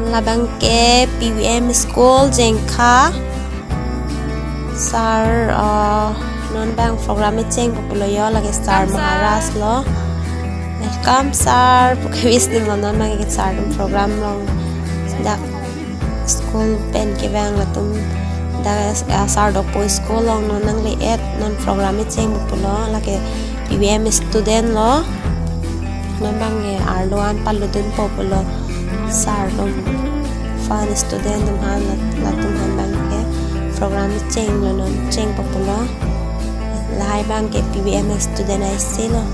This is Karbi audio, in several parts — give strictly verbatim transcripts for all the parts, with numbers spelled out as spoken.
Labang ke P V M school Jengkha. Sir, uh, non bang program cheng pulo yo, lake Sir Maharaj lo. Welcome sir. Puke wis din lo non bang ke sir atum program along dak school pen kevang latum dak, ah, Sir Dokpo school along non nangle-et non program cheng pulo, lake P V M student lo. Non bang ke arlo an paludunpo pulo. Sir atum fun student atum aphan lat-, latum aphan bang ke program chenglo non chengpo pulo. Lahai bang ke P V M student aisi lo.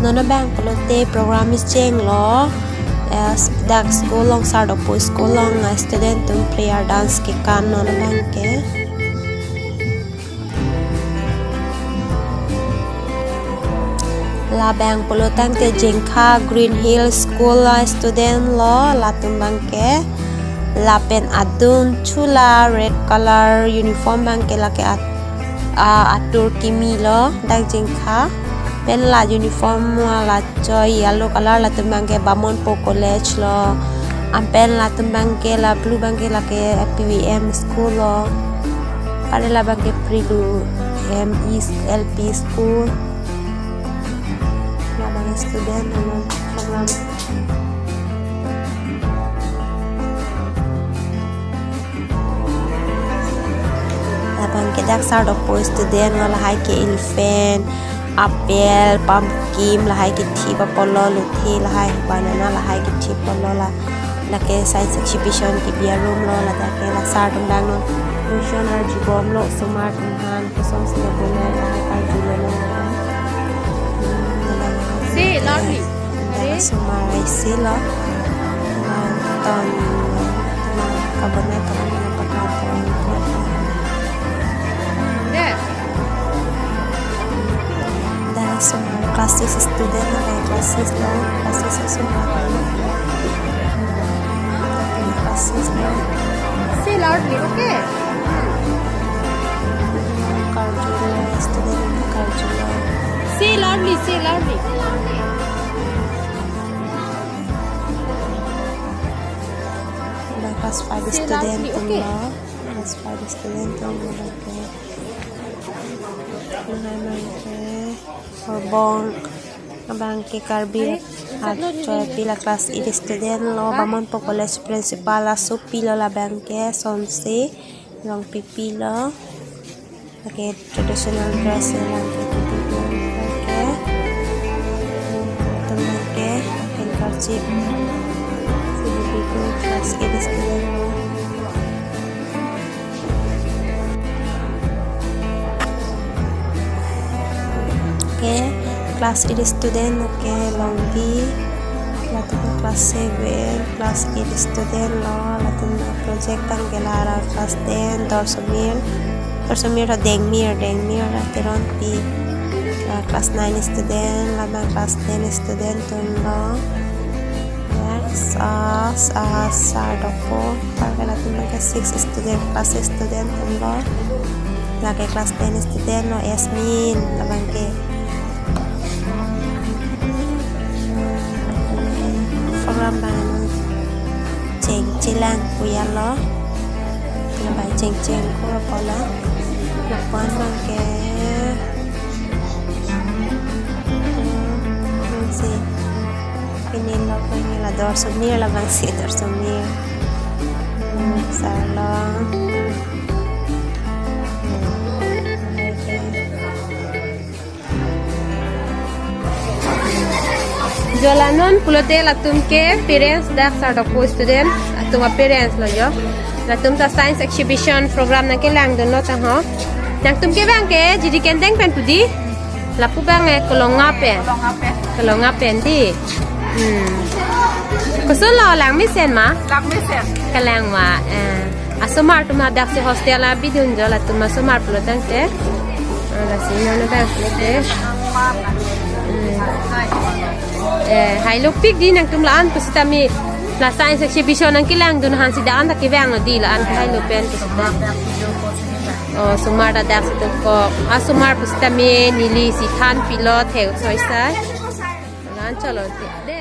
Non bang pulote program chenglo. Eh, dak school along, Sir Dokpo school along, eh, student atum prayer dance kekan non bang ke. Labang pulo tangte Jengkha Green Hill School a student lo, latum bang ke. Lapen adung chula red color uniform bang ke lake at-, ah, atur kimi lo dak Jengkha. Pen la uniform, ah, la choi yellow color, latum bang ke Bamonpo College lo. Ampen latum bang ke la blue bang ke lake P V M school lo. Pare labang ke Prilu M E L P school. Labang student along program. Labang ke dak Sir Dokpo student lo, lahai ke elephant, apple, pumpkin, lahai ke thip apotlo, luthe, lahai banana, lahai ke thip apotlo la. Lake science exhibition kebi arum lo, ladak ke la sir atum dang lo. Question arjubomlo, osomar atum aphan kosonsi bonai, lahai karjulo lo. Hmm, labang. See, lovely. Dak osomar aisi lo. Nangtum, nang kabonai kabonai pakapon. There. Dak osomar class six student, eh, class six lo, class six osomar. Class six lo. Say loudly, okay? Karjulo, student karjulo. Say loudly, say loudly. Dak class five student atum lo. Class five student atum lo. Labang ke horbong, labang ke Karbi Archoi pila class eight student lo, Bamonpo College principal asopi lo labang ke, sonsi long pipi lo. Lake traditional dress labang ke, pipi lo, labang ke. Latum bang ke handkerchief. Si pipi lo class eight student lo. Okay, class eight student, okay, longdi. Latum class seven, class eight student lo, latum project tangke la ra class ten, Dorsomir, Dorsomir ho Dengmir, Dengmir ra Teronpi, ah, class nine student, labang class ten student atum lo. Next, ah, s-, ah, Sir Dokpo, tangke latum ke six student, class six student atum lo. Lake class ten student lo, Yasmin, labang ke. Program bang chengchelang pu ya lo. Labang chengcheng ko apotlo. Lapuan bang ke. Hmm, si. Pini lo ko ini la Dorsomir, labang si Dorsomir. Hmm, sir lo. Hmm, okay. Jo la non pulote latum ke parents dak Sir Dokpo student atum a parents lo jo. Latum ta science exhibition program nangkelangdun lo tang ho. Nangtum ke bang ke G D Kendeng pen pu di. Lapu bang, eh, Kolonga pen. Kolonga pen. Kolonga pen di. Hmm. Koson lo, langmesen ma? Langmesen. Kelang ma. Eh. Asomar atum hadak si hostel abidun jo, latum asomar pulo tangte. Ah, lasi non bang pulote. Hmm. Eh, hailopik di nangtum la-an pusitame la science exhibition nangkelangdun aphan si la-an ta kevang lo di, la-an ke hailo pen pusita. Oh, osomar ta dak si dokok. Osomar pusitame neli si thanpilo, thek soi sai. Lan cholo te.